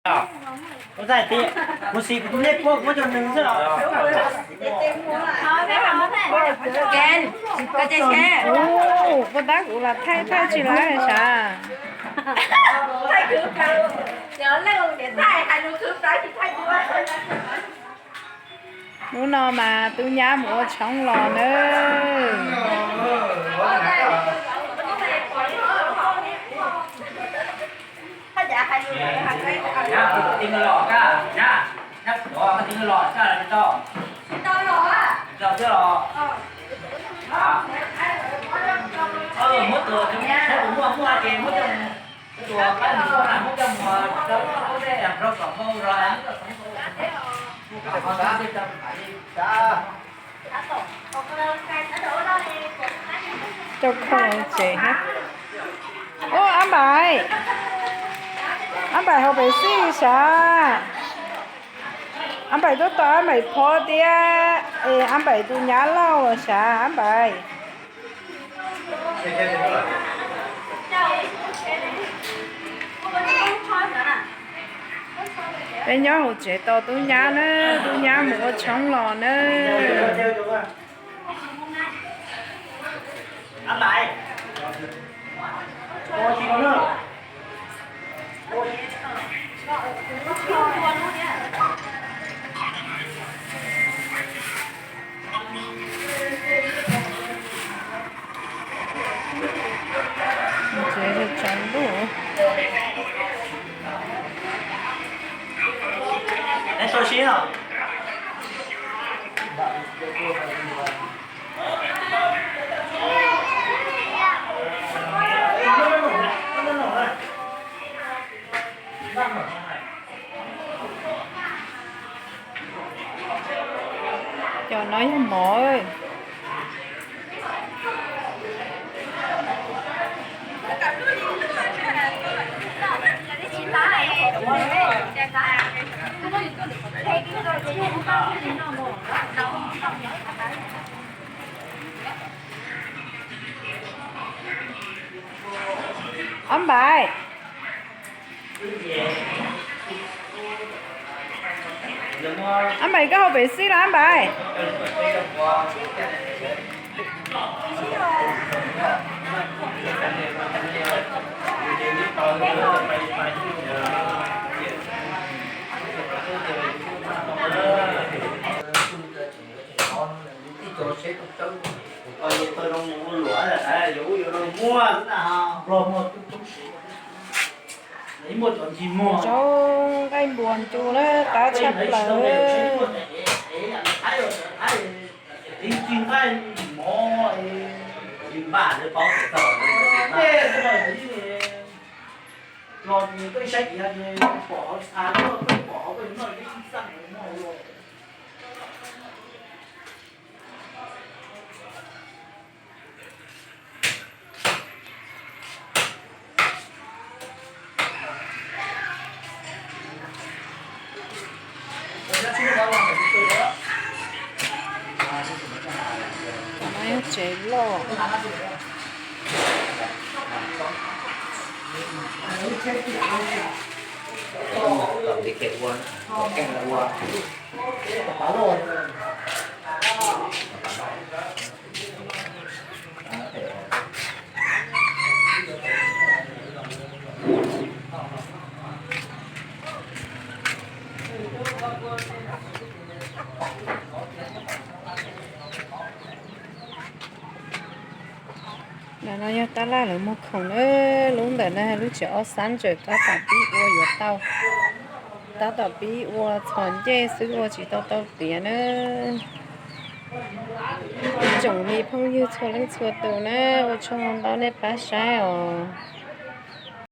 Ua txaj tias, kuv siv kuv tus nej puab kuv muab rau nws xwb los. Ua tab kuv los thaij thaij tsis laib sav. Hnub no mas tub nyab mus ua tshoob los nawb. Coj khoom tsev thiab. Ub, Ab Npaim, Ab Npaim hauv pem xij sav. Ab Npaim tuaj tos Ab Npaim phob thiab es Ab Npaim tus nyab laus sav Ab Npaim. Peb nyob hauv tsev tos tub nyab na, tub nyab mus ua tshoob los na. Tsev tsaus ntuj. Cov no yog mov. Ab Npaim. Ab Npaim, koj hauv pem xij los Ab Npaim? Zaub nqaij npuas ncu na, qab tshaj plaws. Cov no yog tsev loj. Ntawm no yog tab laj lawv muag khoom na, lub ntawm no lub tsev ob xab ntawm tab tom pib ua yuav tau, tab tom pib ua txhos ncej xwb ua tsis tau tau tiav na. Tsoom me phooj ywg txhua leej txhua tus na, ua tsaug ntau nej pab saib os.